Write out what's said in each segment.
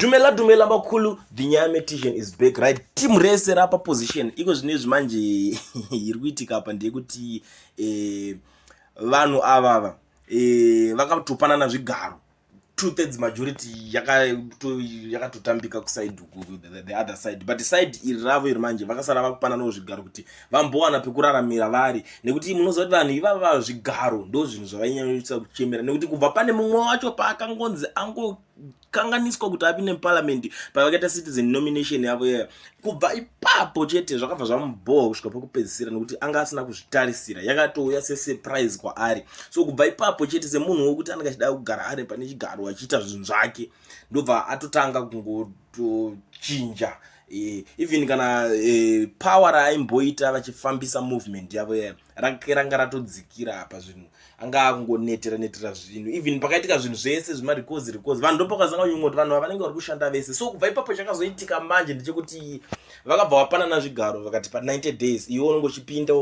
Dumela dumela makhulu, the Nyametician is back, right? Team rese rapa position iko zvinezvi manje. Iri kuitika apa ndeyekuti vanhu avava vakatopanana zvigaro, 2/3 majority yakatotambika kuside the other side, but side iri ravo iri manje vakasara vakupananawo zvigaro kuti vambowana pekuraramira vari, nekuti munoziva kuti vanhu ivava zvigaro ndo zvinhu zvavainyanyisa kuchemera, nekuti kubva pane mumwe wacho paakangonzi angokanganiswa kuti apinde muparliament pavakaita citizen nomination yavo iya, kubva ipapo chete zvakabva zvamubhowa kusvika pekupedzisira, nekuti anga asina kuzvitarisira, yakatouya sesurprise kwaari. So kubva ipapo chete, semunhu wekuti anenge achida kugara ari pane chigaro achiita zvinhu zvake, ndobva atotanga kungotochinja even kana power raaimboita vachifambisa movement yavo iya ranga ratodzikira apa. Zvinhu anga akungonetera netera zvinhu. Even pakaitika zvinhu zvese zvemarikozi rikozi, vanhu ndopakazanga kunyumwa kuti vanhu vanenge vari kushanda vese. So kubva ipapo chakazoitika manje ndechekuti vakabva vapanana zvigaro, vakati pa90 days iwe unonge uchipinda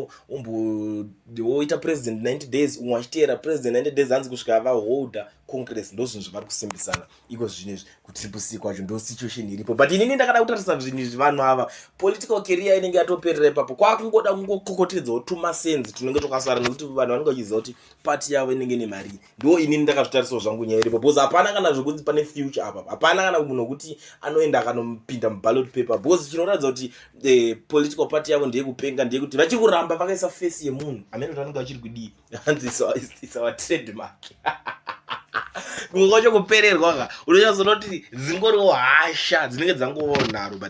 woita president 90 days, umwe achiteera president 90 days, hanzi kusvika vaholda congress. Ndo zvinhu zvavari kusimbisana iko zvinezvi kuTriple C kwacho. Ndo situation iripo, but inini ndakada kutarisa zvinhu izvi, vanhu ava political career inenge yatoperera ipapo, kwakungoda kungokokotedzawo tumasenzi tunenge twakasara, nekuti vanhu vanenge vachiziva kuti pati yavo inenge ine mari. Ndo inini ndakazvitarisawo zvangu nyaya iripo, because hapana kana zvokunzi pane future apa, hapana kana munhu wekuti anoenda akanopinda muballot paper, because chinoratidza kuti political party yavo ndeyekupenga ndeyekuti vachiri kuramba vakaisa face yemunhu amene kuti vanenge vachiri kudii, hanzi "It's our trademark." Kumwe kwacho kupererwa ka, unonyatsoona kuti dzingoriwo hasha dzinenge dzangovawo nharo, but